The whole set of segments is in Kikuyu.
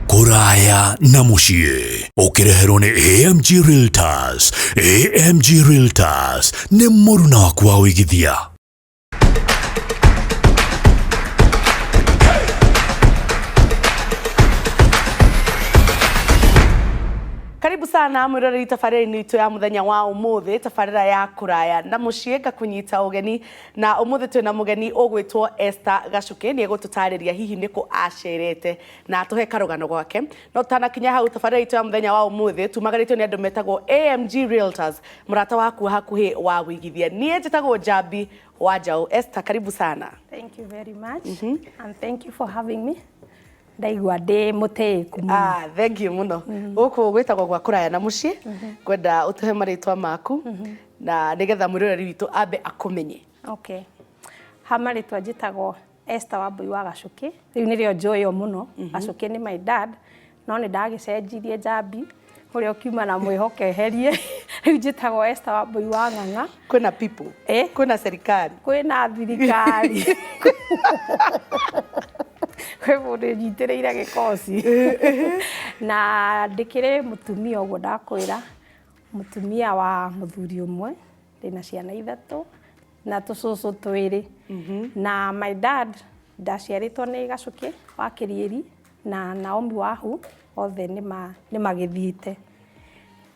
Kũraya na mũciĩ ũkĩreherwo nĩ AMG Realtors. AMG Realtors nĩ mũruna waku wa ũigithia. Karibu sana mwiroreri tabarĩra-inĩ itũ ya mũthenya wa ũmũthĩ, tabarĩra ya Kũraya na Mũciĩ. Ngakũnyita ũgeni na ũmũthĩ twĩna mũgeni ũgwĩtwo Esther Gacũkĩ. Nĩ egũtũtarĩria hihi nĩkũ acerete na atũhe karũgano gwake. No tũtanakinya hau, tabarĩra itũ ya mũthenya wa ũmũthĩ tumagarĩtio nĩ andũ metagwo AMG Realtors, mũrata waku wa hakuhĩ wa wĩigithia. Niĩ njĩtagwo Njambi wa Njaũ. Esther, karibu sana. Thank you very much and thank you for having me. Ndaigua ndĩ mũtĩĩku mũno. Ah, thank you mũno. Gũkũ gwĩtagwo gwa Kũraya na Mũciĩ. Ngwenda ũtũhe marĩtwa maku na nĩgetha mwĩroreri witũ ambe akũmenye. Okay. Ha marĩtwa njĩtagwo Esther Wambui wa Gacũkĩ. Rĩu nĩrĩo njũĩo mũno. Gacũkĩ nĩ my dad, no nĩ ndagĩcenjirie njambi ũrĩa ũkiuma na mwĩhoke eherie. Rĩu njĩtagwo Esther Wambui wa Ng'ang'a. Kwĩna people. Eh? Kwĩna serikali. Kwĩna thirikari. Kwĩ mũndũ ĩnyitĩrĩire gĩkoci. Na ndĩkĩrĩ mũtumia ũguo ndakwĩra, mũtumia wa mũthuri ũmwe, ndĩna ciana ithatũ na tũcũcũ twĩrĩ. Na my dad ndaciarĩtwo nĩ Gacũkĩ wa Kĩriĩri na Naomi Wahu, othe nĩ magĩthiĩte.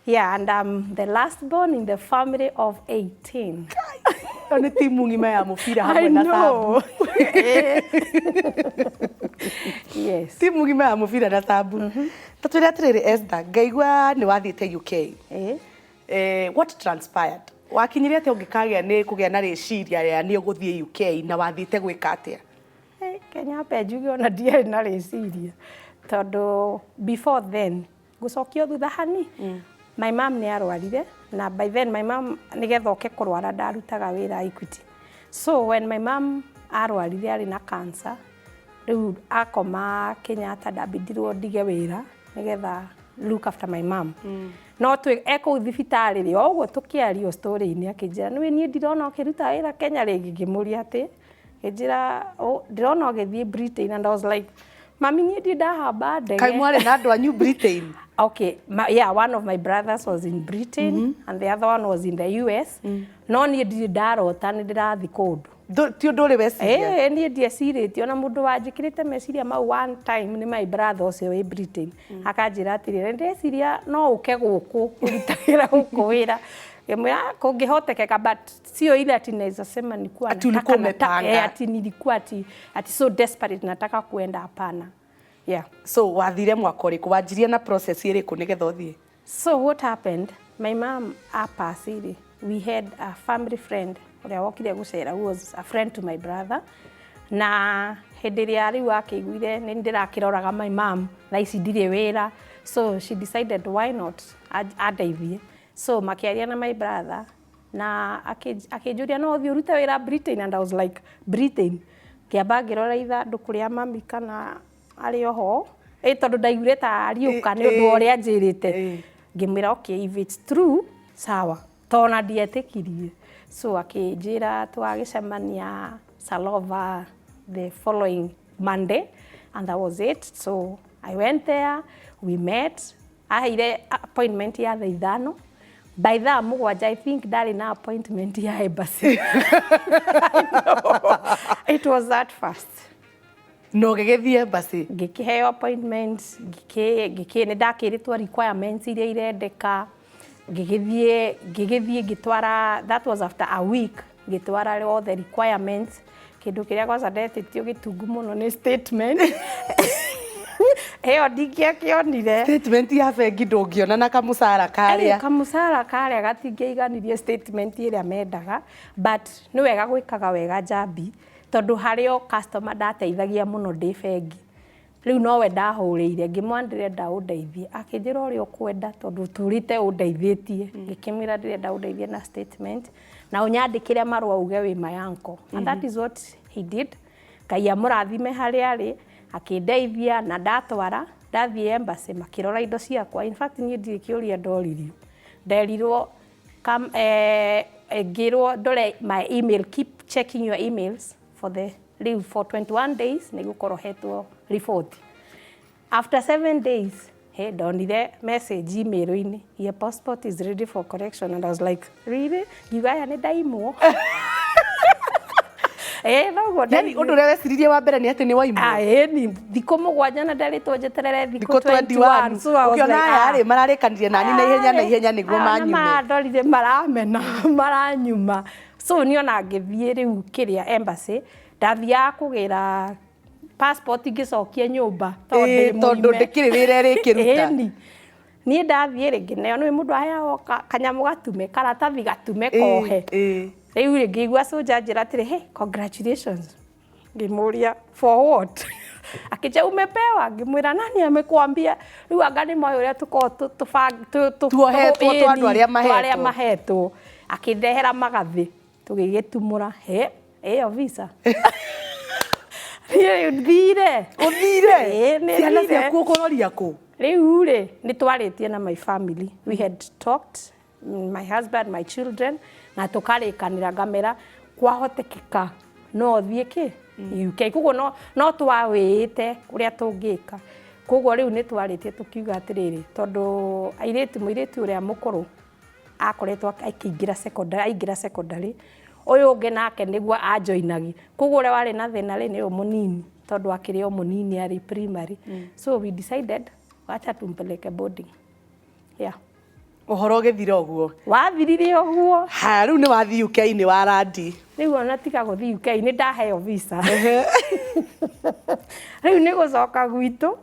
Yeah, and I'm the last born in the family of 18. Ĩyo nĩ timu ng'ima ya mũbira hamwe na Sambu. Yes. Timu ng'ima ya mũbira na Sambu. Ta twĩre atĩrĩrĩ Esther, ngaigua nĩ wathiĩte UK. Eh. What transpired? Wakinyire atĩa ũngĩkagĩa nĩ kũgĩa na rĩciria rĩa nĩ ũgũthiĩ UK na wathiĩte gwĩka atĩa? Kenya mbe njuge ona ndiarĩ na rĩciria tondũ before then ngũcokio thutha hani, my mom nĩ arwarire, na by then my mom nĩgetha oke kũrwara ndarutaga wĩra Equity. So when my mom arwarire, arĩ na cancer, rĩu akoma Kenyatta, ndambindirwo ndige wĩra nĩgetha look after my mom. No twĩ ekũu thibitarĩ rĩ, o ũguo tũkĩario story-inĩ, akĩnjĩra, "Nĩwe niĩ ndirona ũkĩruta wĩra Kenya rĩngĩ." Ngĩmũria atĩ, akĩnjĩra, "Oh, ndĩrona ũgĩthiĩ Britain," and I was like, "Mami, niĩ ndirĩ ndahamba ndege." Kaĩ mwarĩ na andũ anyu Britain? Okay, yeah, one of my brothers was in Britain and the other one was in the US. No niĩ ndirĩ ndarota nĩ ndĩrathiĩ kũndũ. Ti ũndũ ũrĩ weciria? Ĩĩ, niĩ ndiecirĩtie. Ona mũndũ wanjĩkĩrĩte meciria mau one time nĩ my brother ũcio wĩ Britain. Akanjĩra atĩrĩrĩ, "Ndĩreciria no ũke gũkũ kũrutagĩra gũkũ wĩra." Ngĩmwĩra kũngĩhotekeka, but sio ile ati naweza sema nilikuwa Ati ulikuwa nataka umepanga. Ati nilikuwa ati so desperate nataka kuenda, hapana. Yeah. So wathire mwaka ũrĩkũ? Wanjirie na process ĩrĩkũ nĩgetha ũthiĩ? So what happened? My mom apasiri. We had a family friend ũrĩa wokire gũcera, who was a friend to my brother. Na hĩndĩ ĩrĩa rĩu akĩiguire nĩ ndĩrakĩroraga my mom, thaa ici ndirĩ wĩra. So she decided why not andeithie. So makĩaria na my brother na akĩnjũria no ũthiĩ ũrute wĩra Britain, and I was like, "Britain?" Ngĩamba ngĩrora ithandũkũ rĩa mami kana arĩ oho, ĩ tondũ ndaiguire ta ariũka nĩ ũndũ wa ũrĩa anjĩrĩte. Ngĩmwĩra, "Okay, if it's true, sawa," tondũ ona ndietĩkirie. So akĩnjĩra tũgagĩcemania Salova the following Monday, and that was it. So I went there, we met. Aheire appointment ya thaa 5. By thaa 7, I think, ndarĩ na appointment ya embassy. I know. It was that fast. Na ũgĩgĩthiĩ embassy? Ngĩkĩheo appointment, ngĩkĩ nĩ ndakĩrĩtwo requirements iria irendeka, ngĩgĩthiĩ ngĩtwara. That was after a week. Ngĩtwara all the requirements. Kĩndũ kĩrĩa kwanza ndetĩtio gĩtungu mũno nĩ statement ĩyo, ndingĩakĩonire. Statement ya bengi ndũngĩona na kamũcara karĩa. Kamũcara karĩa gatingĩaiganirie statement ĩrĩa mendaga, but nĩ wega gwĩkaga wega njambi, tondũ harĩ o customer ndateithagia mũno ndĩ bengi. Rĩu nowe ndahũrĩire, ngĩmwĩra ndĩrenda ũndeithie. Akĩnjĩra, "Ũrĩa ũkwenda, tondũ ũtũrĩte ũndeithĩtie." Ngĩkĩmwĩra ndĩrenda ũndeithie na statement na ũnyandĩkĩre marũa uge wĩ my uncle, and that is what he did. Ngai amũrathime harĩa arĩ. Akĩndeithia na ndatwara. Ndathiĩ embassy, makĩrora indo ciakwa. In fact, niĩ ndirĩ kĩũria ndoririo. Nderirwo come, ngĩrwo ndore my email, keep checking your emails for the rĩu for 21 days nĩ gũkorwo hetwo report. After 7 days, hey, ndonire message email-inĩ, "Your passport is ready for correction," and I was like, "Really?" Ngiuga aya nĩ ndaimwo. Noguo. Yani ũndũ ũrĩa weciririe wa mbere nĩ atĩ nĩ waimwo. Ah, ĩni thikũ 7 na ndarĩtwo njeterere thikũ thikũ 21. 21. So I was ũkĩona like, aya ah. rĩ mararĩkanire nani na ihenya nĩguo manyume. Mandorire maramena maranyuma. So niĩ ona ngĩthiĩ rĩu kĩrĩa embassy, ndathiaga kũgĩra passport ngĩcokia nyũmba tondũ Ĩĩ, ndĩ tondũ mũime. ndĩkĩrĩ wĩra ĩrĩkĩruta. Ĩni niĩ ndathiĩ rĩ, ngĩneo nĩ mũndũ aheagwo kanyamũ gatume, karatathi gatume kohe. Rĩu rĩ, ngĩigua cũnja njĩra atĩrĩ, "Hey, congratulations." Ngĩmũria, "For what?" Akĩnjĩra, "Umepewa." Ngĩmwĩra, "Nani amekuambia?" Rĩu anga nĩ moĩ ũrĩa tũkoragwo Tuohetwo twa andũ arĩa ĩni, twa arĩa mahetwo. Mahetwo. Akĩndehera magathĩ, tũgĩgĩtumũra he ĩyo visa. Niĩ rĩu thire. Ũthire. Ĩĩ, nĩ Ciana thire. ciaku ũkũroria kũ? Rĩu rĩ, nĩ twarĩtie na my family. We had talked, my husband, my children, na tũkarĩkanĩra ngamera kwahotekeka no thiĩ kĩ UK. Koguo no twawĩĩte ũrĩa tũngĩka. Koguo rĩu nĩ twarĩtie tũkiuga atĩrĩrĩ, tondũ airĩtu, mũirĩtu ũrĩa mũkũrũ akoretwo akĩingĩra secondary, aingĩra secondary, ũyũ ũngĩ nake nĩguo anjoinagi. Koguo ũrĩa warĩ na thĩna rĩ nĩ ũyũ mũnini, tondũ akĩrĩ o mũnini, arĩ primary. So we decided, wacha tumpeleke boarding, yeah. Ũhoro ũgĩthira ũguo. Wathirire ũguo. Ha, rĩu nĩ wathiĩ UK, nĩ warandi. Rĩu ona tiga gũthiĩ UK, nĩ ndaheo visa. Rĩu nĩ gũcoka gwitũ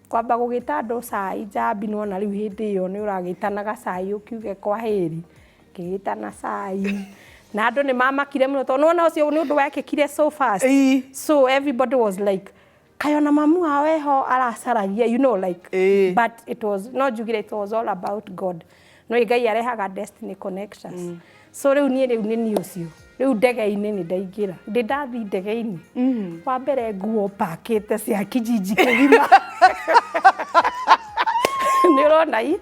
kwamba gũgĩta andũ cai njambi. Nĩwona rĩu hĩndĩ ĩyo nĩ ũragĩtanaga cai ũkiuge kwa hĩri. Ngĩgĩtana cai na andũ nĩ mamakire mũno, tondũ nĩwona ũcio nĩ ũndũ wekĩkire so fast. So everybody was like, "Kaĩ ona mamu wao eho aracaragia?" Like, but it was no njugire, it was all about God. No Ngai arehaga destiny connections. So rĩu niĩ rĩu nĩ niĩ ũcio rĩu ndege-inĩ nĩ ndaingĩra, ndĩ ndathiĩ ndege-inĩ wa mbere, nguo pakĩte cia kijiji kĩgima, nĩ ũrona i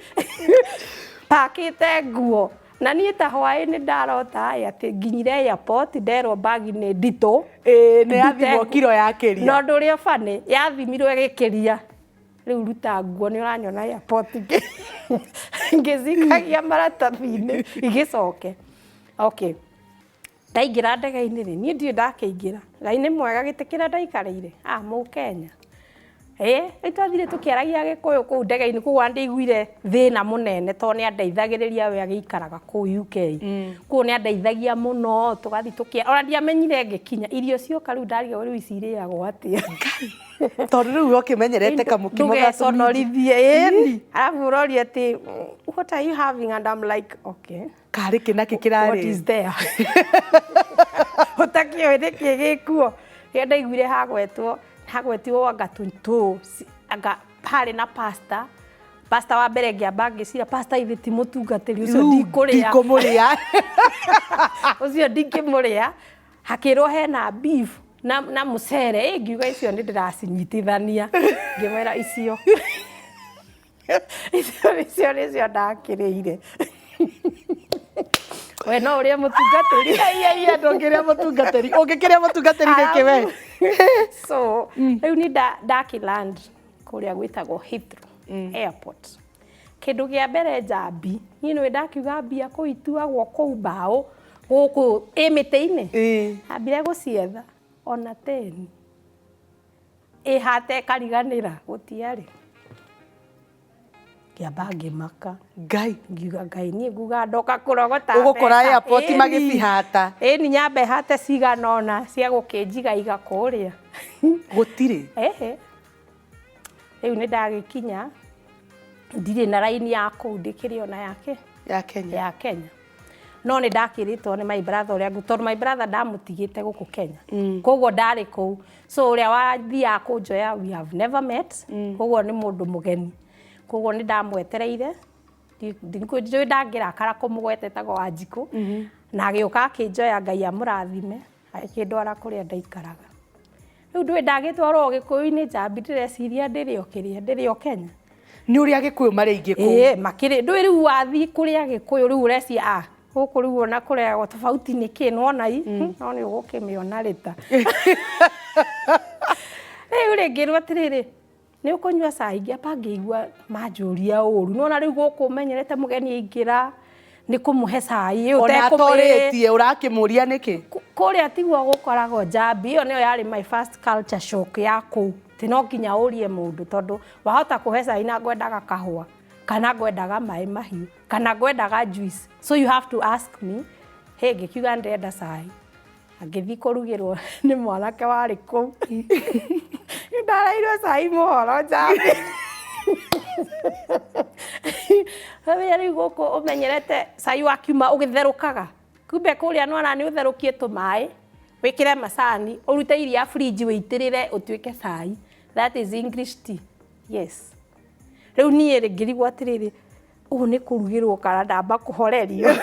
pakĩte nguo. Na niĩ ta hwaĩ-inĩ ndarota ĩ atĩ nginyire airport, nderwo bagi nĩ nditũ. Ĩĩ, nĩ yathimwo Ndute- kiro yakĩria. Na ũndũ ũrĩa bani yathimirwo ĩgĩkĩria. Rĩu ruta nguo, nĩ ũranyona airport ngĩcikagia maratathi-inĩ igĩcoke. Okay, ndaingĩra ndege-inĩ rĩ, niĩ ndirĩ ndakĩingĩra. Ngai nĩ mwega, gĩtĩ kĩrĩa ndaikarĩire, ah, mũkenya. Ĩ rĩu twathire tũkĩaragia Gĩkũyũ kũu ndege-inĩ, koguo ona ndĩiguire thĩna mũnene, tondũ nĩ andeithagĩrĩria, we agĩikaraga kũu UK. Koguo nĩ andeithagia mũno, tũgathiĩ tũkĩa, ona ndiamenyire ngĩkinya. Irio cioka rĩu ndarigwo rĩu ici irĩagwo atĩa. Tondũ rĩu ũkĩmenyerete kamũkimo ga tũminji. Ndũgeconorithie, ĩni arabu ũroria atĩ, "What are you having?" And I'm like, "Okay." Karĩ kĩ nakĩ What kĩrarĩ? is there ũtakĩũĩ nĩkĩ gĩkuo? Rĩrĩa ndaiguire hagwetwo anga tũ anga harĩ na pasta, pasta wa mbere ngĩamba ngĩciria pasta ithe ti mũtungatĩri ũcio. Rĩu Ndikũrĩa. Ndikũmũrĩa. Ũcio ndingĩmũrĩa. Hakĩrwo hena beef na mũcere. Ĩ ngiuga icio nĩ ndĩracinyitithania, ngĩmwĩra icio icio icio nĩcio ndakĩrĩire. We no ũrĩe mũtungatĩri? Iya, ndũngĩrĩa mũtungatĩri, ũngĩkĩrĩa mũtungatĩri nĩkĩ we? So rĩu nĩ ndakĩland kũrĩa gwĩtagwo Heathrow Airport. Kĩndũ kĩa mbere njambi, niĩ nĩwe ndakiuga mbia kũu ituagwo kũu mbaũ gũkũ ĩ mĩtĩ-inĩ. Ambire gũcietha ona 10 ĩhate ĩkariganĩra, gũtiarĩ. Ngĩamba ngĩmaka. Ngai. Ngiuga, "Ngai, niĩ nguga ndoka kũrogota Ũgũkora mbeca." airport Ĩni. Magĩcihata. Ĩni nyambe hate cigana ũna cia gũkĩnjigaiga kũrĩa. Gũtirĩ. Ehe, rĩu nĩ ndagĩkinya, ndirĩ na raini ya kũu, ndĩkĩrĩ ona yake ya Kenya. Ya Kenya. No nĩ ndakĩrĩtwo nĩ my brother ũrĩa tondũ my brother ndamũtigĩte gũkũ Kenya, koguo ndarĩ kũu. So ũrĩa wathiaga kũnjoya, we have never met, koguo nĩ mũndũ mũgeni, koguo nĩ ndamwetereire. Ndiũĩ ndangĩrakara kũmũgweta, etagwo Wanjikũ, na agĩũka akĩnjoya, Ngai amũrathime, agĩkĩndwara kũrĩa ndaikaraga. Rĩu ndũĩ ndagĩtwarwo Gĩkũyũ-inĩ njambi, ndĩreciria ndĩrĩ o kĩrĩa, ndĩrĩ o Kenya. Nĩ ũrĩa Gĩkũyũ marĩ aingĩ kũu. Ĩĩ, makĩrĩ. Ndũĩ rĩu wathiĩ kũrĩa Gĩkũyũ, rĩu ũrecia a gũkũ rĩu ona kũrĩa tofauti nĩ kĩ nĩwona i no nĩ ũgũkĩmĩona rĩta. Rĩu rĩ, ngĩrwo atĩrĩrĩ, Nĩ ũkũnyua cai? Ngĩamba ngĩigua manjũria ũru. Nĩwona rĩu gũkũ ũmenyerete mũgeni aingĩra nĩ kũmũhe cai. Ona atorĩtie ũrakĩmũria nĩkĩ? Kũrĩa tiguo gũkoragwo njambi. Ĩyo nĩyo yarĩ my first culture shock ya kũu. Atĩ no nginya ũrie mũndũ tondũ wahota kũhe cai na ngwendaga kahũa kana ngwendaga maĩ mahiũ kana ngwendaga juice. So you have to ask me. Hĩ, ngĩkiuga ndĩrenda cai. Ngĩthiĩ kũrugĩrwo nĩ mwanake warĩ kũu. Ndareirwo cai mũhoro njambi. Rĩu rĩu gũkũ ũmenyerete cai wakiuma ũgĩtherũkaga. Kumbe kũrĩa nĩwona nĩ ũtherũkie tũmaĩ, wĩkĩre macani, ũrute iria fridge wĩitĩrĩre ũtuĩke cai. That is English tea. Yes. Rĩu niĩ rĩ ngĩrigwo atĩrĩrĩ, ũũ nĩ kũrugĩrwo kana ndamba kũhorerio?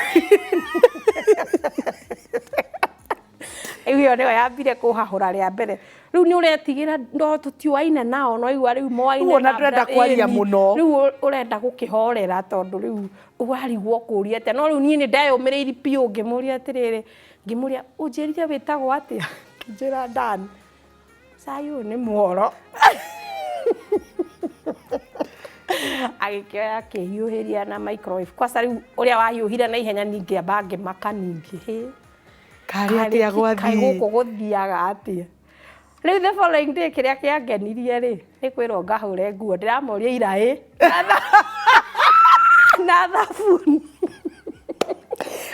Rĩu ĩyo nĩyo yambire kũhahũra rĩa mbere. Rĩu nĩ ũretigĩra no tũtiũaine nao no igua rĩu moaine. Rĩu ona ndũrenda kwaria mũno. Rĩu ũrenda gũkĩhorera tondũ rĩu warigwo ũkũria atĩa. No rĩu niĩ nĩ ndeyũmĩrĩirie biũ ngĩmũria atĩrĩrĩ, ngĩmũria ũnjĩrire wĩtagwo atĩa? Akĩnjĩra Dan. Cai ũyũ nĩ mworo. Agĩkĩoya akĩhiũhĩria na microwave. Kwanza rĩu ũrĩa wahiũhire na ihenya niĩ ngĩamba ngĩmaka ningĩ. Hĩ. Karĩ atĩa Kaĩ gwathiĩ? gũkũ gũthiaga atĩa? Rĩu the following day kĩrĩa kĩangenirie rĩ, nĩ kwĩrwo ngahũre nguo. Ndĩramoria iraĩ na thabuni.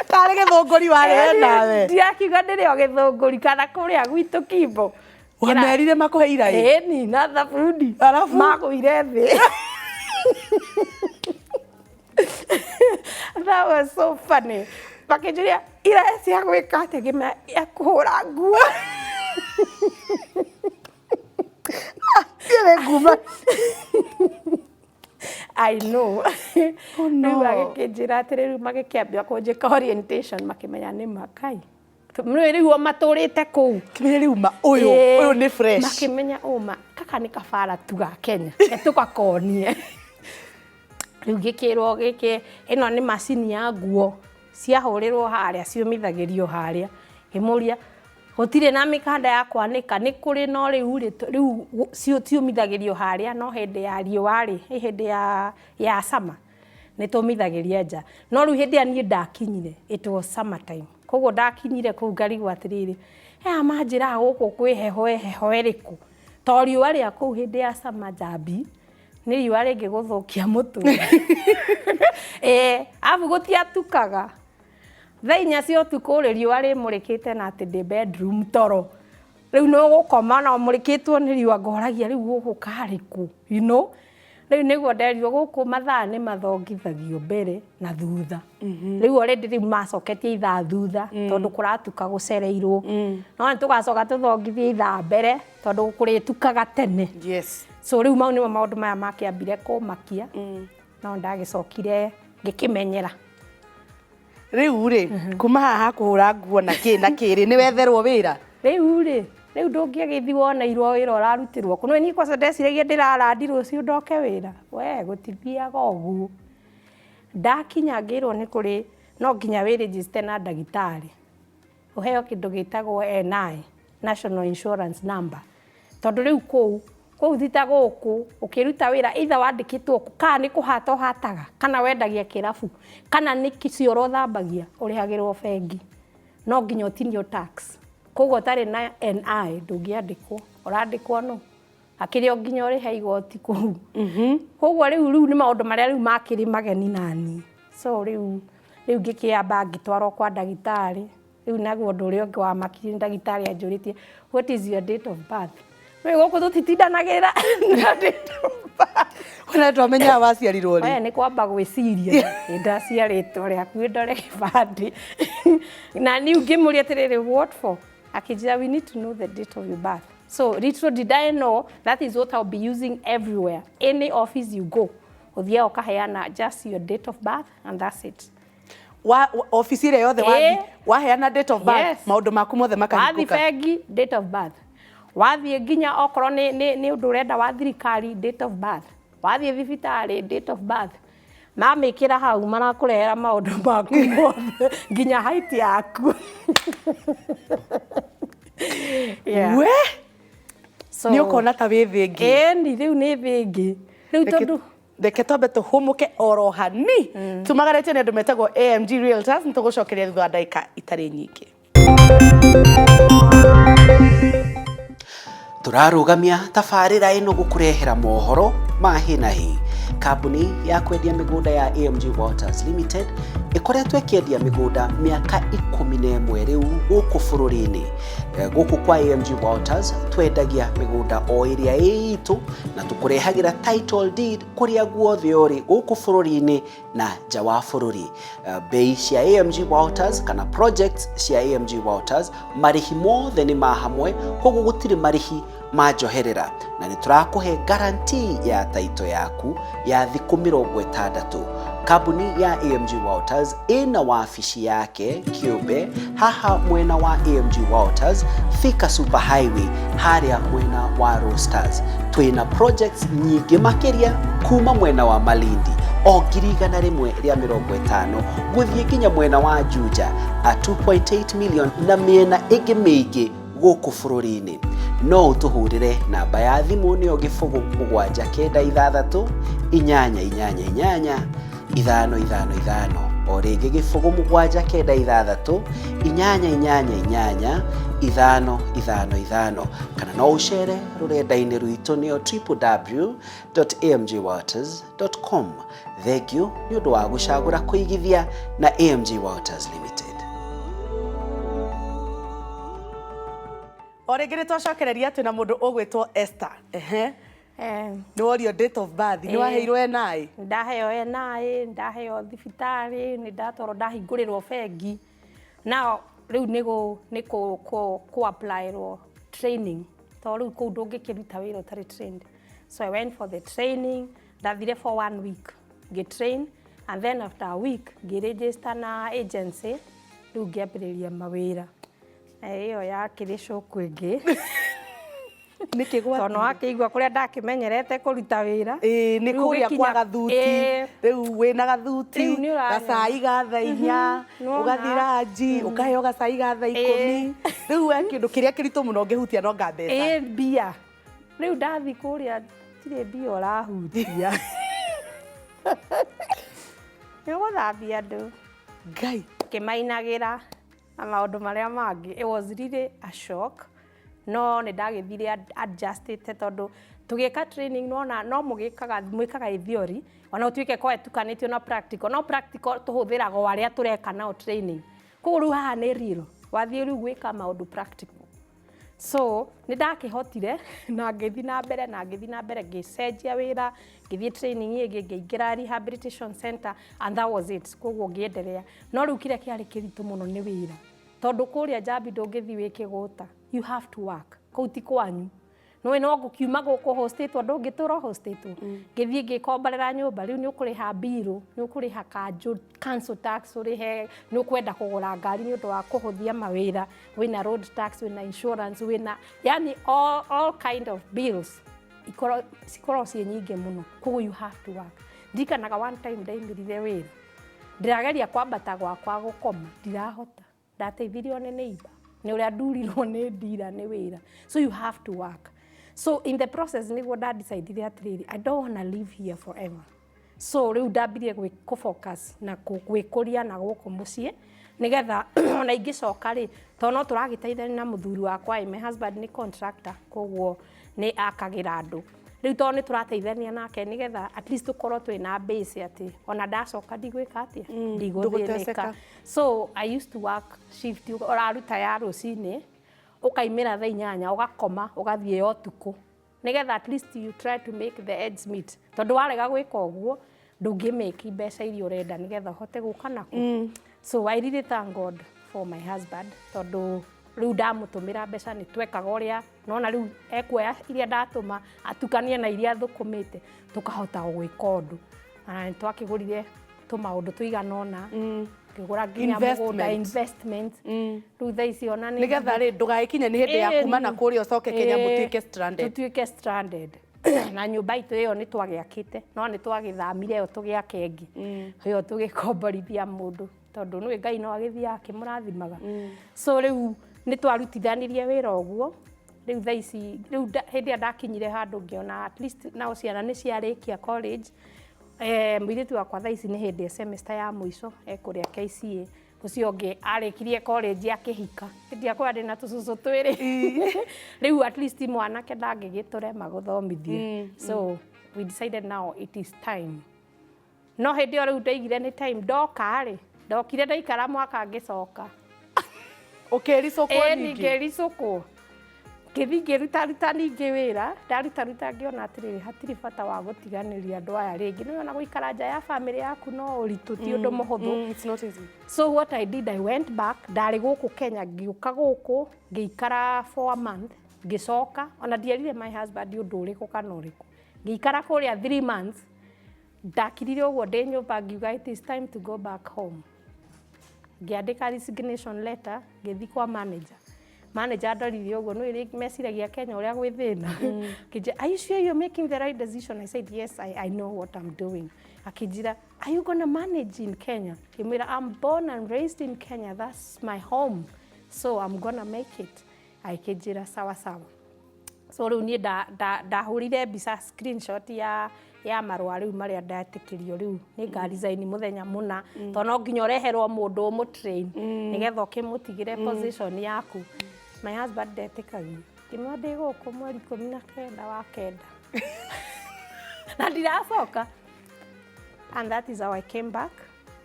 Karĩ gĩthũngũri warĩ nawe. Ndirakiuga ndĩrĩ o gĩthũngũri kana kũrĩa gwitũ Kimbo. Wamerire makũhe iraĩ? Ĩni na thabuni. Arabu? Magũire thĩ. That was so funny. Makĩnjũria iraĩ cia gwĩka atĩa? Ngĩmera ya kũhũra nguo. Nĩ nguma. I know. Oh, no. Rĩu agĩkĩnjĩra atĩrĩ, rĩu magĩkĩambia kũnjĩka orientation makĩmenya nĩ makai. Rĩu rĩu o matũrĩte kũu. Kĩmenya rĩu ma ũyũ ũyũ nĩ fresh. Makĩmenya ũma kaka nĩ kabara tu ga Kenya. Reke tũgakonie. Rĩu ngĩkĩrwo gĩkĩ ĩno nĩ macini ya nguo ciahũrĩrwo harĩa ciũmithagĩrio harĩa. Ngĩmũria gũtirĩ na mĩkanda ya kwanĩka? Nĩ kũrĩ no rĩu rĩ rĩu ciũmithagĩrio harĩa no hĩndĩ ya riũa rĩ, hĩndĩ ya summer nĩ tũmithagĩria nja. No rĩu hĩndĩ ĩrĩa niĩ ndakinyire it was summer time. Koguo ndakinyire kũu ngarigwo atĩrĩrĩ, aya manjĩraga gũkũ kwĩ heho heho ĩrĩkũ? To riũa rĩa kũu hĩndĩ ya summer njambi nĩ riũa rĩngĩgũthũkia mũtwe. Ĩĩ, arabu gũtiatukaga. Thaa inya cia ũtukũ rĩ, riũa rĩmũrĩkĩte na atĩ ndĩ bedroom toro. Rĩu no gũkoma na ũmũrĩkĩtwo nĩ riũa ngoragia rĩu gũkũ karĩ kũ, you know? Rĩu nĩguo nderirwo gũkũ mathaa nĩ mathongithagio mbere na thutha. Rĩu already rĩu macoketie ithaa thutha tondũ kũratuka gũcereirwo. No nĩ tũgacoka tũthongithie ithaa mbere tondũ kũrĩtukaga tene. Yes. So rĩu mau nĩmo maũndũ maya makĩambire kũmakia. No ndagĩcokire ngĩkĩmenyera. Rĩu rĩ, kuma haha kũhũra nguo na kĩ na kĩ rĩ, nĩ wetherwo wĩra? Rĩu rĩ, rĩu ndũngĩagĩthiĩ woneirwo wĩra ũrarutĩrwo kũ? Nĩũĩ niĩ kwanza ndeciragia ndĩrarandi rũciũ ndoke wĩra. We gũtithiaga ũguo. Ndakinya ngĩrwo nĩ kũrĩ no nginya wĩ register na ndagĩtarĩ. Ũheo kĩndũ gĩtagwo NI, National Insurance Number. Tondũ rĩu kũu, kũu ti ta gũkũ, ũkĩruta wĩra either wandĩkĩtwo kũ, kana nĩ kũhata ũhataga, kana wendagia kĩrabu, kana nĩ cioro ũthambagia, ũrĩhagĩrwo bengi. No nginya ũtinio tax. Koguo ũtarĩ na NI ndũngĩandĩkwo. Ũrandĩkwo nũ? Akĩrĩ o nginya ũrĩhe igoti kũu. Koguo rĩu rĩu nĩ maũndũ marĩa rĩu makĩrĩ mageni naniĩ. So rĩu rĩu ngĩkĩamba ngĩtwarwo kwa ndagĩtarĩ. Rĩu naguo ũndũ ũrĩa ũngĩ wamakirie nĩ ndagĩtarĩ anjũrĩtie what is your date of birth? Rĩu gũkũ tũtitindanagĩrĩra na date of birth. Wena twamenyaga waciarirwo rĩ? We nĩ kwamba gwĩciria ndaciarĩtwo rĩ hakuhĩ ndore gĩbandĩ. Na niĩ ngĩmũria atĩrĩrĩ what for? Akĩnjĩra we need to know the date of your birth. So little did I know that is what I'll be using everywhere. Any office you go, ũthiaga ũkaheana just your date of birth and that's it. Wa ofici ĩrĩa yothe wathi Ĩĩ. waheana date of birth, Yes. maũndũ maku mothe Wathiĩ makahingũka. bengi date of birth. Wathiĩ nginya okorwo nĩ nĩ nĩ ũndũ ũrenda wa thirikari date of birth. Wathiĩ thibitarĩ date of birth. Mamĩkĩra hau marakũrehera maũndũ maku mothe nginya height yaku. Yeah. We? So Nĩ ũkona ta wĩ thĩ ĩngĩ. Ĩni, rĩu nĩ thĩ ĩngĩ rĩu tondũ Reke twambe tũhũmũke oro hani tumagarĩtio nĩ andũ metagwo AMG Realtors. Nĩ tũgũcokeria thutha wa ndagĩka itarĩ nyingĩ. Tũrarũgamia tabarĩra ĩno gũkũrehera mohoro ma hi na hi. Kambuni ya kwendia mĩgũnda ya AMG Waters Limited ĩkoretwo ĩkĩendia mĩgũnda mĩaka 11 rĩu gũkũ bũrũri-inĩ. Gũkũ kwa AMG Waters twendagia mĩgũnda o ĩrĩa ĩ itũ na tũkũrehagĩra title deed kũrĩa guothe ũrĩ gũkũ bũrũri-inĩ na nja wa bũrũri. Bei cia AMG Waters kana projects cia AMG Waters, marĩhi mothe nĩ ma hamwe, koguo gũtirĩ marĩhi ma njoherera, na nĩ tũrakũhe guarantee ya taito yaku ya thikũ 60. Kambuni ya AMG Waters ĩna wabici yake kĩũmbe haha mwena wa AMG Waters, Thika Super Highway, harĩa mwena wa Roasters. Twĩna projects nyingĩ makĩria kuma mwena wa Malindi o 150,000 gũthiĩ nginya mwena wa Juja a 2.8 million na mĩena ĩngĩ mĩingĩ gũkũ bũrũri-inĩ. No ũtũhũrĩre namba ya thimũ nĩyo 079 6 8 8 5 5 5, o rĩngĩ 079 6 8 8 5 5 5, kana no ũcere rũrenda-inĩ rwitũ nĩyo www.amgwaters.com. Thengiũ nĩ ũndũ wa gũcagũra kũigithia na AMG Waters Limited. O rĩngĩ nĩ twacokereria, twĩna mũndũ ũgwĩtwo Esther. Ehe. Nĩ worio date of birth, nĩ waheirwo NI? Ndaheo NI, ndaheo thibitarĩ, nĩ ndatwarwo ndahingũrĩrwo bengi. Nao rĩu nĩ kũ applyĩrwo training, tondũ rĩu kũu ndũngĩkĩruta wĩra ũtarĩ trained. So I went for the training. Ndathire for one week ngĩtrain, and then after a week ngĩregister na agency. Rĩu ngĩambĩrĩria mawĩra. Na ĩyo yakĩrĩ cũkũ ĩngĩ. Nĩkĩ? Tondũ wakĩigua kũrĩa ndakĩmenyerete kũruta wĩra. Ĩĩ, nĩ Rĩu kũrĩa ũgĩkinya- kwa gathuti. Rĩu wĩna gathuti, Rĩu nĩ ũranyona. gacai ga thaa 4, Nĩwona? ũgathiĩ ranji ũkaheo gacai ga thaa 10. Rĩu we kĩndũ kĩrĩa kĩritũ mũno ũngĩhutia no nga mbeca. Ĩ, mbia. Rĩu ndathi kũrĩa tirĩ mbia ũrahutia, nĩ ũgũthambia andũ Ngai. Kĩmainagĩra na maũndũ marĩa mangĩ. It was really a shock, no nĩ ndagĩthire adjustĩte, tondũ tũgĩka training nona no mũgĩkaga mwĩkaga ĩ theory, ona ũtuĩke kwa ĩtukanĩtio na practical, no practical tũhũthĩraga o arĩa tũreka nao training. Koguo rĩu haha nĩ real, wathiĩ rĩu gwĩka maũndũ practical. So nĩ ndakĩhotire na ngĩthiĩ na mbere na ngĩthiĩ na mbere, ngĩcenjia wĩra, ngĩthiĩ training ĩngĩ, ngĩingĩra rehabilitation center, and that was it. Koguo ngĩendelea, no rĩu kĩrĩa kĩarĩ kĩritũ mũno nĩ wĩra, tondũ kũrĩa njambi ndũngĩthiĩ wĩ kĩgũta. You have to work, kũu ti kwanyu. Nĩũĩ no gũkiuma gũkũ hostĩtwo, ndũngĩtũra hostĩtwo. Ngĩthiĩ ngĩkomborera nyũmba. Rĩu nĩ ũkũrĩha mbirũ, nĩ ũkũrĩha kanjũ, council tax ũrĩhe, nĩ ũkwenda kũgũra ngari nĩ ũndũ wa kũhũthia mawĩra, wĩna road tax, wĩna insurance, wĩna yani all kind of bills cikoragwo ciĩ nyingĩ mũno. Koguo you have to work. Ndirikanaga one time ndaimĩrire wĩra, ndĩrageria kwambata gwakwa gũkoma, ndirahota. Ndateithirio nĩ neighbor nĩ ũrĩa ndurirwo nĩ ndira nĩ wĩra. So you have to work. So in the process nĩguo ndadecidire atĩrĩrĩ, I don't wanna live here forever. So rĩu ndambirie kũ focus na gwĩkũria na gũkũ mũciĩ, nĩgetha ona ingĩcoka rĩ, tondũ no tũragĩteithania na mũthuri wakwa. My husband nĩ contractor, koguo nĩ akagĩra andũ. Rĩu tondũ nĩ tũrateithania nake, nĩgetha at least tũkorwo twĩna base atĩ ona ndacoka ndigwĩka atĩa, ndigũthĩnĩka. Ndũgũteceka. So I used to work shift, ũraruta ya rũcinĩ, ũkaimĩra thaa 8, ũgakoma, ũgathiĩ ya ũtukũ, nĩgetha at least you try to make the ends meet, tondũ warega gwĩka ũguo ndũngĩmĩki mbeca iria ũrenda nĩgetha ũhote gũka naku. So I really thank God for my husband, tondũ rĩu ndamũtũmĩra mbeca nĩ twekaga ũrĩa nona rĩu ekuoya iria ndatũma atukanie na iria thũkũmĩte, tũkahota gwĩka ũndũ. Na nĩ twakĩgũrire tũmaũndũ tũigana ũna, ngĩgũra nginya mũgũnda. Investment. Investment. Rĩu thaa ici ona nĩ Nĩgetha rĩ ndũgagĩkinye nĩ hĩndĩ ya kuma na kũrĩa ũcoke Kenya mũtuĩke stranded. Tũtuĩke stranded. Na nyũmba itũ ĩyo nĩ twagĩakĩte, no nĩ twagĩthamire ĩyo tũgĩake ĩngĩ, ĩyo tũgĩkomborithia mũndũ, tondũ nĩwe Ngai no agĩthiaga akĩmũrathimaga. So rĩu nĩ twarutithanirie wĩra ũguo. Rĩu thaa ici rĩu hĩndĩ ĩrĩa ndakinyire handũ ngĩona at least nao ciana nĩ ciarĩkia college. Mũirĩtu wakwa thaa ici nĩ hĩndĩ ya semester ya mũico ekũrĩa KCA. Ũcio ũngĩ arĩkirie college akĩhika. Ndiakorwo ndĩna tũcũcũ twĩrĩ. Rĩu at least mwanake ndangĩgĩtũrema gũthomithia. So we decided now it is time. No hĩndĩ ĩyo rĩu ndaigire nĩ time ndoka rĩ, ndokire ndaikara mwaka ngĩcoka. Ũkĩricũkwo Ĩĩ ningĩ? Ngĩricũkwo. Ngĩthiĩ ngĩrutaruta ningĩ wĩra, ndarutaruta ngĩona atĩrĩrĩ, hatirĩ bata wa gũtiganĩria andũ aya rĩngĩ. Nĩ wona gũikara nja ya bamĩrĩ yaku no ũritũ, ti ũndũ mũhũthũ. It's not easy. So what I did, I went back, ndarĩ gũkũ Kenya, ngĩũka gũkũ, ngĩikara for a month, ngĩcoka, ona ndierire my husband ũndũ ũrĩkũ kana ũrĩkũ. Ngĩikara kũrĩa 3 months, ndakirire ũguo ndĩ nyũmba ngiuga it is time to go back home. Ngĩandĩka resignation letter, ngĩthiĩ kwa manager. Manager andorire ũguo, nĩ meciragia Kenya ũrĩa gwĩ thĩna. Akĩnjĩra, "Are you sure you're making the right decision?" I said, "Yes, I know what I'm doing." Akĩnjĩra, "Are you gonna manage in Kenya?" Ngĩmwĩra, "I'm born and raised in Kenya, that's my home. So I'm gonna make it." Akĩnjĩra, "Sawa sawa." So rĩu niĩ ndahũrire mbica, screenshot ya marũa rĩu marĩa ndetĩkĩrio rĩu nĩ nga resign mũthenya mũna, tondũ no nginya ũreherwo mũndũ ũmũtrain nĩgetha ũkĩmũtigĩre position yaku. My husband ndetĩkagia. Ngĩmwĩra ndĩ gũkũ mweri 19 wa kenda na ndiracoka, and that is how I came back.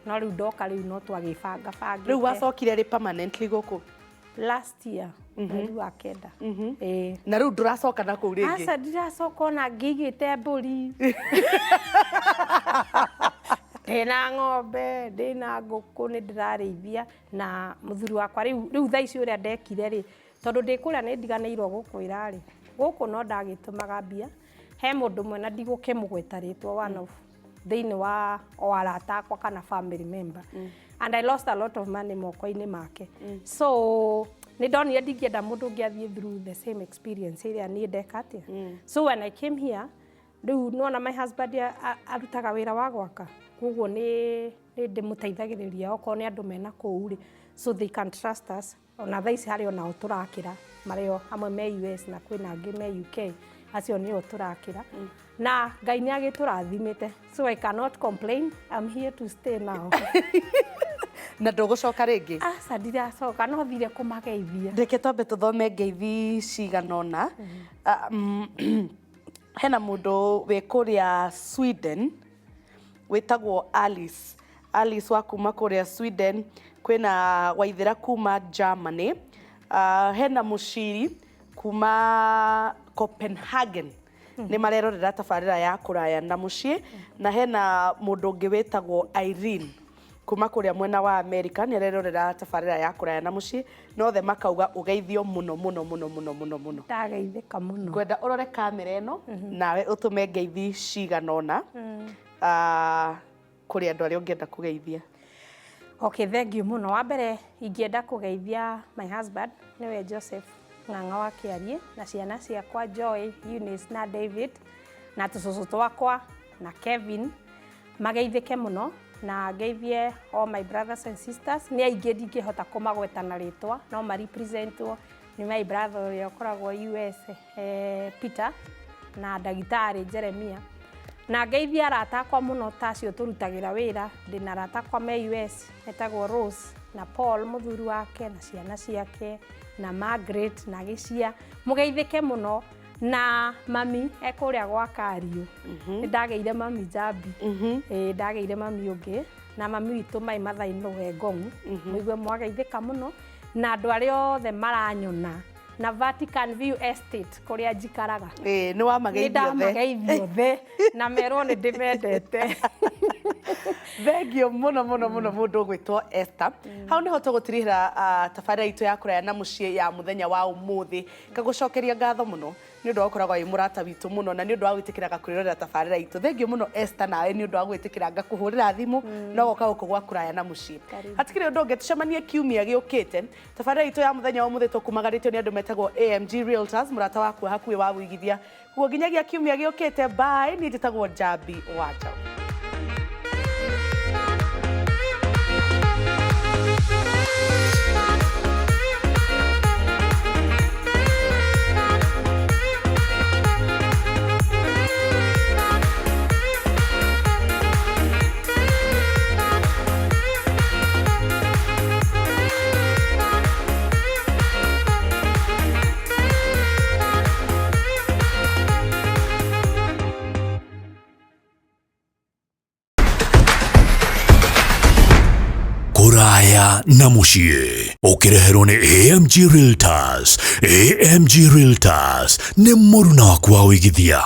No rĩu ndoka rĩu no twagĩbanga bangĩte. Rĩu wacokire rĩ permanently gũkũ? Last year mweri wa kenda, ĩĩ. Na rĩu ndũracoka na kũu rĩngĩ? Aca, ndiracoka. Ona ngĩigĩte mbũri, ndĩna ng'ombe, ndĩna ngũkũ, nĩ ndĩrarĩithia na mũthuri wakwa. Rĩu thaa ici ũrĩa ndekire rĩ, tondũ ndĩ kũrĩa nĩ ndiganĩirwo gũkwĩra rĩ, gũkũ no ndagĩtũmaga mbia he mũndũ ũmwe na ndigũkĩmũgweta rĩtwa, one of thĩinĩ wa o arata akwa kana family member, and I lost a lot of money moko-inĩ make. So nĩ ndonire ndingĩenda mũndũ ũngĩ athiĩ through the same experience ĩrĩa niĩ ndeka atĩa. So when I came here rĩu nona my husband arutaga wĩra wa gwaka, koguo nĩ ndĩmũteithagĩrĩria okorwo nĩ andũ mena kũu rĩ, so they can trust us. Ona thaa ici harĩ onao tũrakĩra marĩo amwe me US na kwĩna angĩ me UK, acio nĩo tũrakĩra na Ngai nĩ agĩtũrathimĩte, so I cannot complain. I'm here to stay now. Na ndũgũcoka rĩngĩ? Aca, ndiracoka, no thire kũmageithia. Reke twambe tũthome ngeithi cigana ũna. Hena mũndũ wĩ kũrĩa Sweden wĩtagwo Alice, Alice wa kuma kũrĩa Sweden. Kwĩna Waithĩra kuma Germany. Hena Mũciri kuma Copenhagen, nĩ marerorera tabarĩra ya kũraya na mũciĩ. Na hena mũndũ ũngĩ wĩtagwo Irene kuma kũrĩa mwena wa America, nĩ arerorera tabarĩra ya kũraya na mũciĩ, na othe makauga ũgeithio mũno mũno mũno mũno mũno mũno. Ndageithĩka mũno. Ngwenda ũrore kamera ĩno nawe ũtũme ngeithi cigana ũna kũrĩ andũ arĩa ũngĩenda kũgeithia. Okay, thank you mũno. Wa mbere ingĩenda kũgeithia my husband, nĩwe Joseph Ng'ang'a wa Kĩariĩ, na ciana ciakwa Joy, Eunice na David, na tũcũcũ twakwa na Kevin, mageithĩke mũno. Na ngeithie all my brothers and sisters, nĩ aingĩ ndingĩhota kũmagweta na rĩtwa, no marepresentwo nĩ my brother ũrĩa ũkoragwo US, Peter, na ndagĩtarĩ Jeremia. Na ngeithie arata akwa mũno ta acio tũrutagĩra wĩra. Ndĩna arata akwa me US metagwo Rose na Paul mũthuri wake na ciana ciake na Margaret na Gĩcia, mũgeithĩke mũno. Na mami ekũrĩa gwa Kariũ, nĩ ndagĩire mami Njambi, ĩĩ, ndagĩire mami ũngĩ na mami witũ mai Mathai Rũgengong'u, mũigue mwageithĩka mũno. Na andũ arĩa othe maranyona na Vatican View Estate kũrĩa njikaraga. Ĩĩ, nĩ wamageithia othe. Ndamageithia othe na merwo nĩ ndĩmendete. Thengio mũno mũno mũno mũndũ ũgwĩtwo Esther. Hau nĩho tũgũtirihĩra tabarĩra itũ ya kũraya na mũciĩ ya mũthenya wa ũmũthĩ. Ngagũcokeria ngatho mũno nĩ ũndũ wa gũkoragwo wĩ mũrata witũ mũno na nĩ ũndũ wa gwĩtĩkĩraga kwĩrorera tabarĩra itũ. Thengio mũno Esther, nawe nĩ ũndũ wa gwĩtĩkĩra ngakũhũrĩra thimũ no goka gũkũ gwa kũraya na mũciĩ. Karibu. Hatikĩrĩ ũndũ ũngĩ, tũcemanie kiumia gĩũkĩte. Tabarĩra itũ ya mũthenya wa ũmũthĩ tũkumagarĩtio nĩ andũ metagwo AMG Realtors, mũrata waku wa hakuhĩ wa wĩigithia. Kuo nginyagia kiumia gĩũkĩte, bye. Niĩ njĩtagwo Njambi wa Njaũ. Kũraya na mũciĩ ũkĩreherwo nĩ AMG Realtors. AMG Realtors nĩ mũruna waku wa ũigithia.